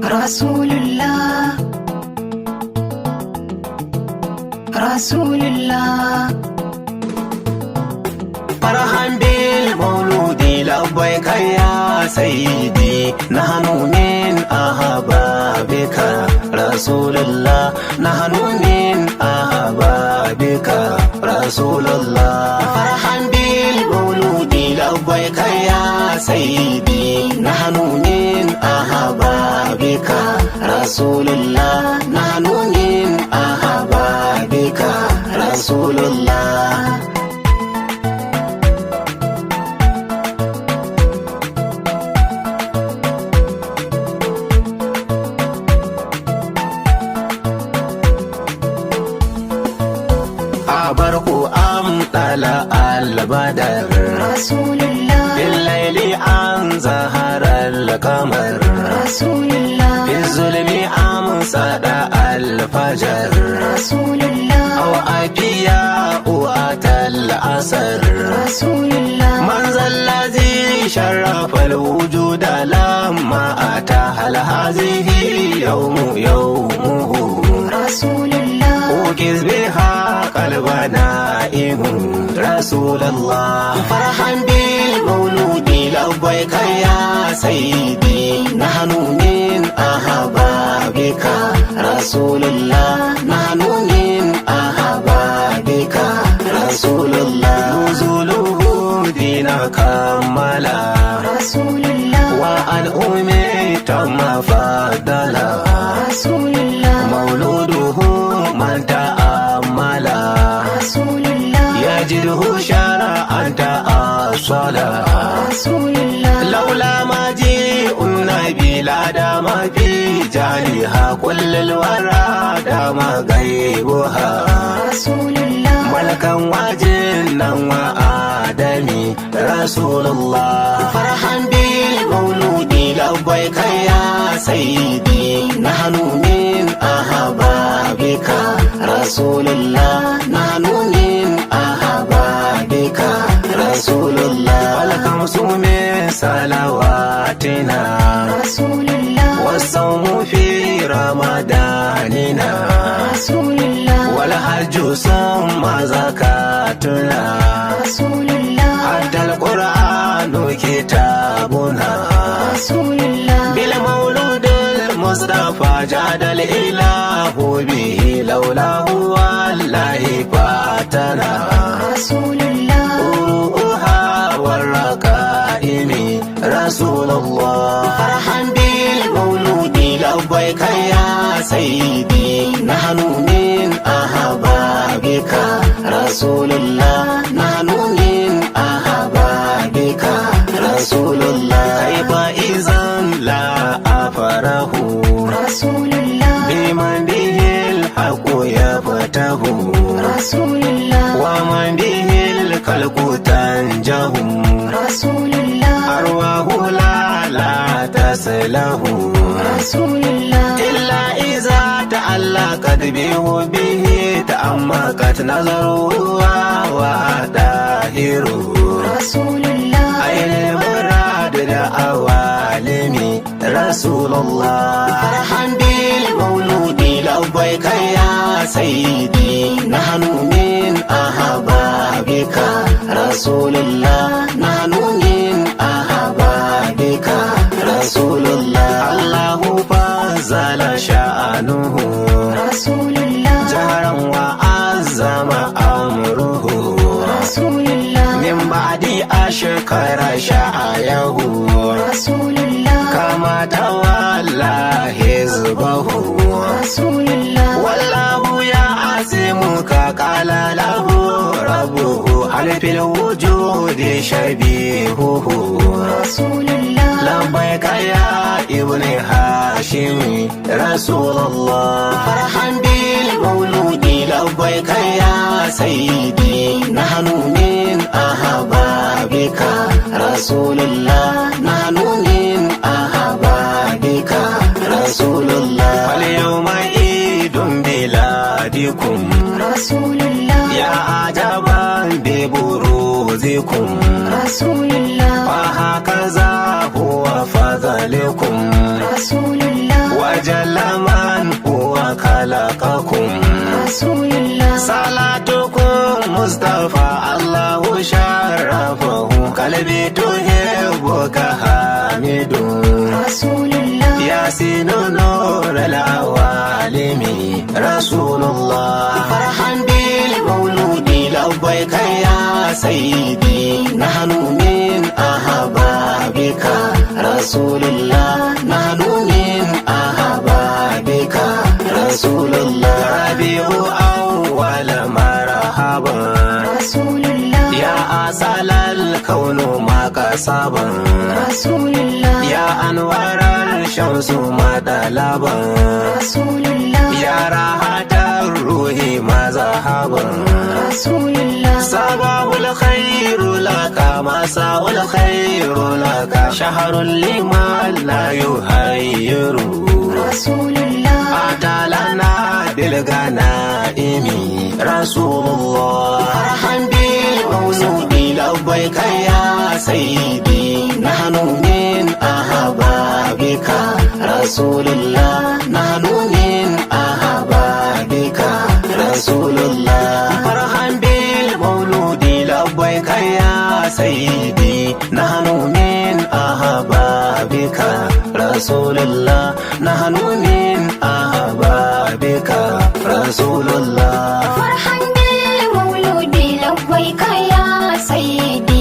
Rasulullah, Rasulullah. فرحا بالمولود لبيك يا سيدي، نحن من أحبابك رسول الله، نحن من أحبابك رسول الله. فرحا بالمولود لبيك يا سيدي، نحن من أحبابك رسول الله، نحن من أحبابك رسول الله. أبرق أم طلع البدر، Rasulullah، في الليل أن زهر القمر، Rasulullah، في الظلم أم سدى الفجر، Rasulullah، أو أفياء أتى الأسر، Rasulullah، من ذا الذي شرف الوجود لما أتى؟ هل هذه يوم يومه؟ Rasulullah، أوكز بها قلبنا إيه رسول الله. فرحا بالمولود لبيك يا سيدي، نحن من أحبابك رسول الله، نحن من أحبابك رسول الله. نزوله دين كملا، Rasulullah، وأن أمي تم فضلا، Rasulullah، مولوده من تأملا، Rasulullah، يجده شرعا تأصلا، Rasulullah، لولا مجيء النبي لا دام في جهلها، كل الورى دام غيبها، Rasulullah، ملكا وجنا وآدمي رسول الله. فرحا بالمولود لبيك يا سيدي، نحن من أحبابك رسول الله، نحن من أحبابك رسول الله. والخمس من صلواتنا، Rasulullah، والصوم في رمضاننا، Rasulullah، والحج ثم زكاتنا، Rasulullah، حتى القرآن كتابنا، Rasulullah، بالمولود المصطفى جاد الإله به، لولاه والله فاتنا، Rasulullah، قروءها والرقائم رسول الله. فرحا بالمولود لبيك يا سيدي، نحن من أحبابك رسول الله، نحن من أحبابك رسول الله. كيف إذا لا أفره، Rasulullah، بمن به الحق يفتح، Rasulullah، ومن به الخلق تنجه، Rasulullah، أرواح لا لا تسله، Rasulullah، إلا إذا تعلقت به به تأمقت نظره وطاهره، Rasulullah، أين المراد الأوالم رسول الله. فرحا بالمولود لبيك يا سيدي، نحن من أحبابك رسول الله، نحن من أحبابك رسول الله. الله فضل شأنه، Rasulullah، جهرا وعظم أمره، Rasulullah، من بعد أشكر شعيه، Rasulullah، كما تولى حزبه، Rasulullah، والله يعصمك، قال له ربه هل في الوجود شبيهه؟ Rasulullah، لبيك يا ابن هاشم رسول الله. فرحا بالمولود لبيك يا سيدي، نحن من أحبابك رسول الله، نحن من أحبابك رسول الله. فاليوم عيد بلادكم، Rasulullah، يا عجبا ببروزكم، Rasulullah، وهكذا هو فضلكم، Rasulullah، رسول الله. صلاتكم مصطفى الله شرفه، قلبي تحبك حامد. رسول الله. ياسين نور العوالم رسول الله. فرحا بالمولود، لبيك يا سيدي، نحن من أحبابك رسول الله، نحن من أحبابك رسول الله. ربيع أول مرحبا. رسول الله. يا أصل الكون ما كسبا. رسول الله. يا أنوار الشمس ما طلبا. رسول الله. يا راحة الروح ما ذهبا. رسول الله. صباح الخير لك، مساء الخير لك، شهر لمن لا يهير. رسول الله. أتى لنا بالغنائم رسول الله. فرحا بالمولود، لبيك يا سيدي، نحن من أحبابك رسول الله، نحن من أحبابك رسول الله. فرحا بالمولود، لبيك يا سيدي، نحن من أحبابك رسول الله، نحن من أحبابك رسول الله. فرحا بالمولود، لبيك يا سيدي.